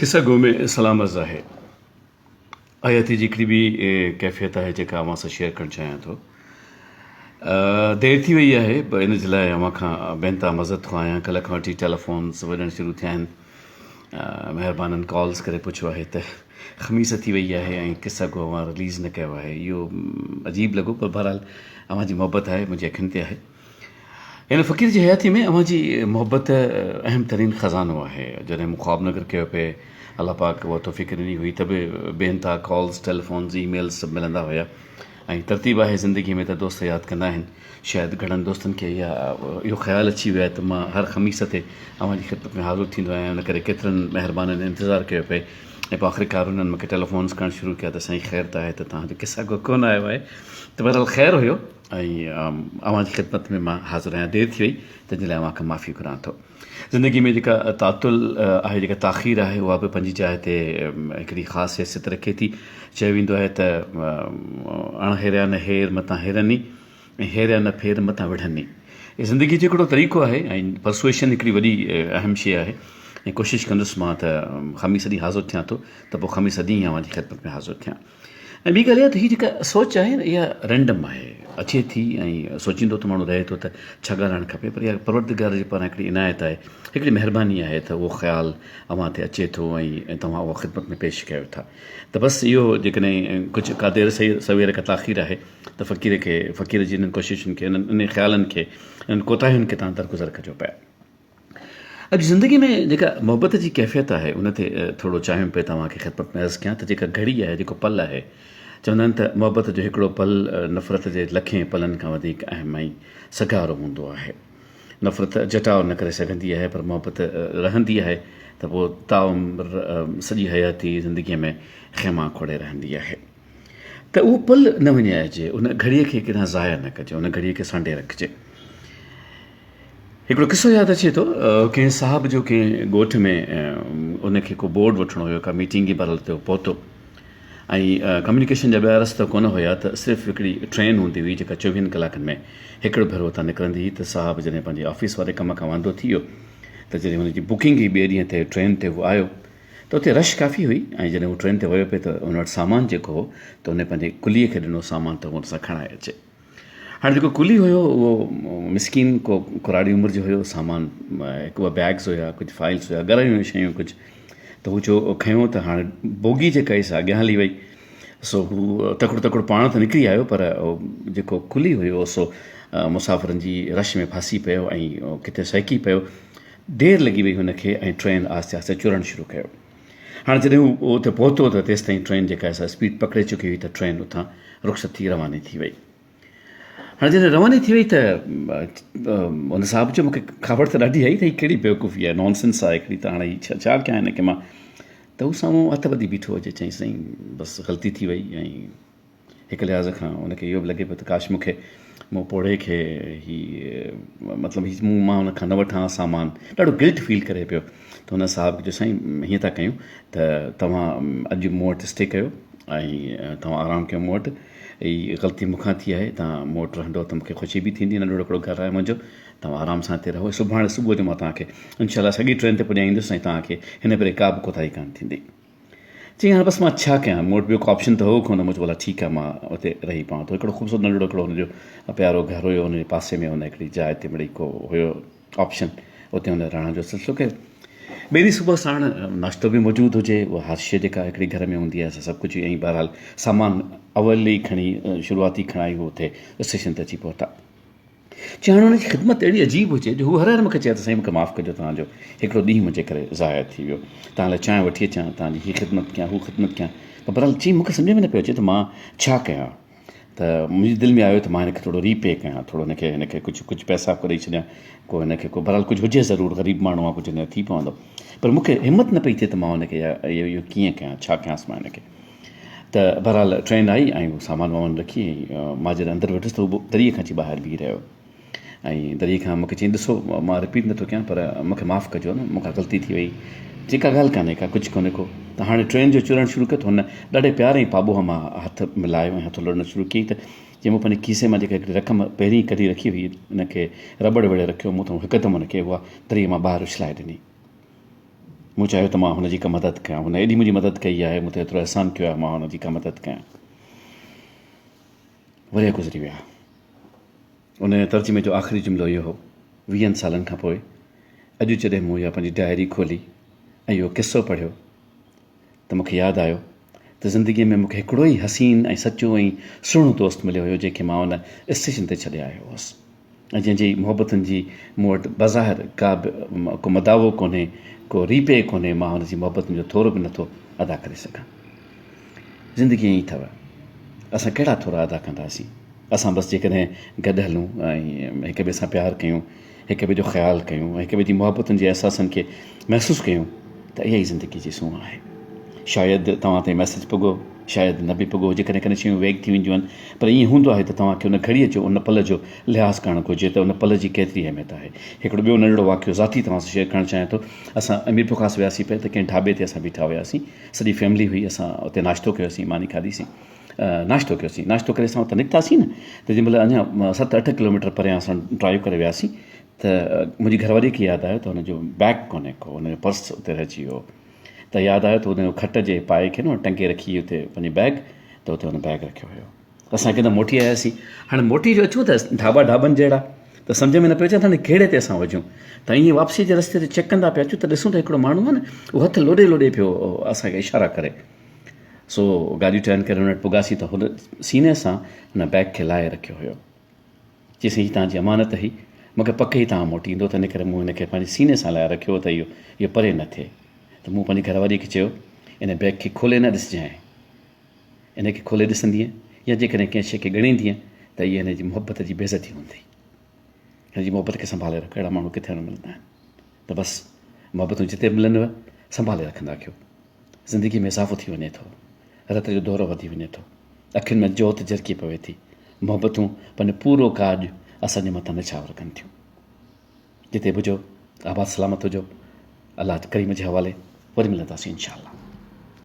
قصه گو ۾ سلام عرض آهي. حياتي جي هڪڙي ٻي ڪيفيت آهي جيڪا اوهان سان شيئر ڪرڻ چاهيان ٿو. دير ٿي وئي آهي پر ان جي لاء اوهان کان بي انتها معذرت خواهه آهيان. ڪلهه کان وٺي ٽيليفونز وڄڻ شروع ٿيا آهن. مهربانن ڪالز ڪري پڇيو آهي ته خميس ٿي وئي آهي ۽ قصه گو اوهان رليز نه ڪيو آهي. اهو عجيب لڳو پر بهرحال اوهان جي محبت آهي منهنجي اکين تي آهي. هن فقير جي حياتي ۾ اوهان جي محبت اهم ترين خزانو آهي. جڏهن مون خواب نگر ڪيو پئي الله پاڪ اها توفيق ڏني هئي ته به بي انتها ڪالز، ٽيليفونز، اي ميلز سڀ ملندا هيا ۽ ترتيب آهي زندگي ۾ ته دوست ياد ڪندا آهن. شايد گهڻن دوستن کي اها اهو خيال اچي ويو آهي ته مان هر خميس تي اوهان جي خدمت ۾ حاضر ٿيندو آهيان ان ڪري ڪيترن مهربانن انتظار ڪيو پئي ۽ پوء آخرڪار انهن مون کي ٽيليفونز ڪرڻ شروع ڪيا ته سائين خير ته آهي ته توهان جو قصا گو ڪونه آيو آهي ته بهرحال خير هيو. ۽ اوهان جي خدمت ۾ مان حاضر آهيان. دير ٿي وئي تنهن جي لاء اوهان کان معافي گهران ٿو. زندگي ۾ جيڪا تعطل آهي جيڪا تاخير آهي اها به پنهنجي جاء تي هڪڙي خاص حيثيت رکي ٿي. چيو ويندو آهي ته اڻ هيريا نه هير متان هيرني ۽ هيريا نه ڦير متان وڙهني. هي زندگي جو هڪڙو طريقو آهي ۽ پرسوئيشن هڪڙي وڏي اهم شيء آهي ۽ ڪوشش ڪندس مان ته خميس ڏينهن حاضر ٿيان ٿو ته پوء خميس ڏينهن ئي اوهان جي خدمت ۾ حاضر ٿيان. ۽ ٻي ڳالهه اها ته هي جيڪا سوچ آهي نه اها رينڊم آهي اچي ٿي ۽ سوچيندو ته ماڻهو رهي ٿو ته ڇا ڳالهائڻ کپي پر اها پروردگار جي پاران هڪڙي عنايت آهي هڪڙي مهرباني آهي ته اهو خيال اوهان تي اچي ٿو ۽ توهان اهو خدمت ۾ پيش ڪيو ٿا ته بس اهو جيڪڏهن ڪجهه ڪا دير سوير ڪا تاخير آهي ته فقير کي فقير جي انهن ڪوششن کي انهن انهن خيالن کي انهن ڪوتاهين کي توهان درگذر ڪجو پيا. اڄ زندگي ۾ جيڪا محبت جي ڪيفيت آهي ان تي ٿورو چاهيم پئي توهان کي خدمت ۾ عرض ڪيان ته جيڪا گهڙي آهي جيڪو پل آهي چوندا آهن ته محبت جو هڪڙو پل نفرت جي لکين پلن کان وڌيڪ اهم ۽ سگهارو هوندو آهي نفرت جٽاء نه ڪري سگهندي آهي پر محبت رهندي آهي ته پوء تاعمر سڄي حياتي زندگي ۾ خيما کوڙي رهندي آهي ته اهو پل نه وڃائجي ان گهڙي کي ڪڏهن ضايع نه ڪجي ان گهڙي کي سانڍي رکجي. هڪڙو قصو ياد اچي ٿو ڪنهن صاحب جو ڪنهن ڳوٺ ۾ ان کي ڪو بورڊ وٺڻو هيو ڪا ميٽنگ جي بهرحال اتي پهتو ۽ ڪميونيڪيشن جا ٻيا رستا ڪونه هيا ته صرف هڪڙي ٽرين هوندي هئي جيڪا چوويهن ڪلاڪن ۾ هڪڙو ڀيرو اتان نڪرندي هئي ته صاحب جڏهن پنهنجي آفيس واري ڪم کان واندو ٿي ويو ته جڏهن هن جي بڪنگ هئي ٻئي ڏينهن تي ٽرين تي هو آيو ته اتي رش ڪافي هئي ۽ جڏهن هو ٽرين تي ويو پئي ته هن وٽ سامان جيڪو هو ته هن پنهنجي ڪليء کي ڏنو سامان ته هو ان سان کڻائي اچي. هاڻي جيڪو قلي هيو اهو مسڪين ڪو ڪراڙي عمر جو هيو سامان هڪ ٻه بيگز هيا ڪجهه فائلز هيا گهر جون شيون ڪجهه ته هو چيو کنيو ته هاڻي بوگي جيڪا هئي سا اڳيان هلي وئي سو هو تڪڙو تڪڙو پاڻ ته نڪري آيو پر جيڪو قلي هيو سو مسافرن جي رش ۾ ڦاسي پيو ۽ ڪٿي سهڪي پيو دير لڳي وئي هن کي ۽ ٽرين آهستي آهستي چرڻ شروع ڪيو هاڻي جڏهن هو اتي پهتو ته تيستائين ٽرين جيڪا آهي سا اسپيڊ پڪڙي چڪي هئي ته ٽرين اتان رخصت ٿي رواني ٿي وئي. هاڻي جڏهن رواني ٿي وئي ته ان صاحب چيو مونکي کاوڙ ته ڏاڍي آئي ته هي ڪهڙي بيوقوفي آهي نان سينس آهي هڪڙي ته هاڻي هي ڇا ڇا ڪيان هن کي مان ته هو سامهون هٿ ٻڌي بيٺو هجي چيائين سائين بس غلطي ٿي وئي ۽ هڪ لحاظ کان ان کي اهو به لڳي پيو ته ڪاش مون کي مون پوڙهي کي هي مطلب هي مون مان ان کان نه وٺان ها سامان ڏاڍو گلٽ فيل ڪري پيو ته هن صاحب کي چيو سائين هيئن ٿا ڪيون ته توهان اڄ مون وٽ اسٽي ڪيو ۽ توهان آرام ڪيو مون وٽ هي غلطي مون کان ٿي آهي توهان مون وٽ رهندو ته مون کي خوشي به ٿيندي ننڍڙو هڪڙو گهر آهي منهنجو توهان آرام سان هتي رهو سڀاڻي صبح جو مان توهان کي انشاء الله ساڳي ٽرين تي پڄائيندس ۽ توهان کي هن ڀيري ڪا به ڪوتاهي ڪانه ٿيندي. چيائين هاڻ بس مان ڇا ڪيان مون وٽ ٻيو ڪو آپشن ته هو ڪونه مون چيو ڀلا ٺيڪ آهي مان اتي رهي پوان ٿو هڪڙو خوبصورت ننڍڙو هڪڙو هن جو پيارو گهر هيو ان جي پاسي ۾ هن هڪڙي جاء تي مڙئي ڪو هيو آپشن اتي هن رهڻ جو سلسلو ڪيو ٻئي ڏينهن صبح ساڻ ناشتو به موجود هجي اها هر شيء جيڪا هڪڙي گهر ۾ هوندي آهي سا سڀ ڪجهه ۽ بهرحال سامان اول ئي کڻي شروعاتي کڻائي هو اتي اسٽيشن تي اچي پهتا چي هاڻي هن جي خدمت اهڙي عجيب هجي جو هو هر هر مون کي چئي ته سائين مون کي معاف ڪجو توهان جو هڪڙو ڏينهن منهنجي ڪري ضايع ٿي ويو توهان لاء چانهه وٺي اچان توهان جي هي خدمت ڪيان هو خدمت ڪيان پر بهرحال چي مون کي سمجهه ۾ نه پيو اچي ته مان ڇا ڪيان ته منهنجي دل ۾ آيو ته مان هن کي ٿورو ري پي ڪيان ٿورو هن کي هن کي ڪجهه ڪجهه پئسا ڪو ڏئي ڇڏيان ڪو هن کي ڪو بهرحال ڪجهه هجي ضرور غريب ماڻهو آهي ڪجهه هن ٿي پوندو پر مون کي همت نه پئي ٿئي ته مان هن کي اهو ڪيئن ڪيان ڇا ڪيانس مان هن کي ته بهرحال ٽرين آئي ۽ هو سامان وامان رکي ۽ مان جڏهن اندر ويٺس ته هو دريء کان اچي ٻاهر بيهي رهيو ۽ دريء کان مون کي چيائين ڏسو مان رپيٽ نٿو ڪيان پر مون کي معاف ڪجو نه مون کان غلطي ٿي وئي چيائين ڪا ڳالهه ڪانهي ڪا ڪجهه ڪونهي ڪو ته هاڻي ٽرين جو چرڻ شروع ڪيو ته هن ڏاڍي پيار ۽ پاٻوهه مان هٿ ملايو ۽ هٿ لڙڻ شروع ڪيائين ته جنهن مون پنهنجي کيسي مان جيڪا هڪڙي رقم پهرين ڪڍي رکي هئي ان کي رٻڙ ويڙهي رکيو مون ته هڪدم ان کي اها دريء مان ٻاهر اڇلائي ڏني. مون چاهيو ته مان هن جي ڪا مدد ڪيان. هن ايڏي منهنجي مدد ڪئي آهي، مون تي ايترو احسان ڪيو آهي، مان هن جي ڪا مدد ڪيان. ورهيه گذري ويا. ان ترجمي جو آخري جملو اهو هو، ويهن سالن کان پوء اڄ جڏهن مون اها پنهنجي ڊائري کولي ۽ اهو قصو پڙهيو ته مون کي ياد آيو ته زندگيء ۾ مون کي هڪڙو ئي حسين ۽ سچو ۽ سهڻو دوست مليو هيو جنهن کي مان ان اسٽيشن تي ڇڏي آيو هوس ۽ جنهن جي محبتن جي مون وٽ بظاهر ڪا به ڪو مداوو ڪونهي، ڪو ري پي ڪونهي، مان هن جي محبتن جو ٿورو به نٿو ادا ڪري سگهان. زندگي ائين ئي اٿو. اسان ڪهڙا ٿورا ادا ڪنداسين؟ اسان بس جيڪڏهن گڏ هلون ۽ هڪ ٻئي سان پيار ڪيون، هڪ ٻئي جو خيال ڪيون ۽ هڪ ٻئي جي محبتن جي احساسن کي محسوس ڪيون ته اها ئي زندگي جي سونهن آهي. شايد توهان تائين ميسيج پڳو، شايد نه به پڳو، جيڪڏهن ڪڏهن شيون ويگ ٿي وينديون آهن پر ائين هوندو آهي ته توهان کي ان گهڙيء جو ان پل جو لحاظ ڪرڻ گهرجي ته ان پل جي ڪيتري اهميت آهي. هڪڙو ٻيو ننڍڙو واقعو ذاتي توهان سان شيئر ڪرڻ چاهيان ٿو. اسان ميرپورخاص وياسين پئي ته ڪنهن ڍاٻي تي اسان بيٺا هياسين. سڄي فيملي هئي اسان اتي ناشتو ڪيوسين ماني کاڌيسين ناشتو ڪيوسين ناشتو ڪري اسان اتان نڪتاسين نه ته جنهن مهل اڃا ست اٺ ڪلوميٽر پريان اسان ڊرائيو ڪري وياسين ته منهنجي گهر واري کي ياد آيو ته هن جو بيگ ڪونهي ڪو هن جو پرس اتي رهجي ويو ته ياد آيو ته هن جو کٽ جي پائي کي نه ٽنگي رکي اتي پنهنجي بيگ ته اتي هن بيگ رکيو هيو اسان هڪدم موٽي آياسين. هاڻي موٽي جو اچون ته ڍاٻا ڍاٻن جهڙا ته سمجهه ۾ نه پيو اچي ته هاڻي ڪهڙي تي اسان وڃون ته ائين واپسيء جي رستي تي چيڪ ڪندا پيا اچون ته ڏسون ته هڪڙو ماڻهو آهي نه اهو هٿ لوڏي لوڏي پيو اسان کي اشارا ڪري. سو گاڏي ٽرن ڪري هن وٽ پڳاسين ته هن سيني سان هن بيگ کي لاهي رکيو هيو. چيسين هي توهان جي امانت هئي، مون کي پڪ هئي توهان موٽي ايندو ته ان ڪري مون هن کي پنهنجي سيني سان لاهي رکيو ته اهو اهو پري نه ٿئي. ته مون پنهنجي گهر واريء کي چيو ان بيگ کي کولي نه ڏسجانء. ان کي کولي ڏسندينء يا جيڪڏهن ڪنهن شيء کي ڳڻيندينء ته اها هن جي محبت جي بيعزتي هوندي. هن جي محبت کي سنڀالي رک، اهڙا ماڻهو ڪٿي نه ملندا آهن. ته بس محبتون جتي به ملنو سنڀالي رکندا ڪيو. زندگيء ۾ اضافو ٿي وڃي ٿو، رت جو دورو وڌي وڃي ٿو، اکين ۾ جوت جرڪي پوي ٿي، محبتون پنهنجو پورو ڪاڄ اسان جي مٿان نڇاور ڪن ٿيون. جتي به هجو آباد سلامت هجو. الله ڪريم جي حوالي وري ملنداسين انشاء الله.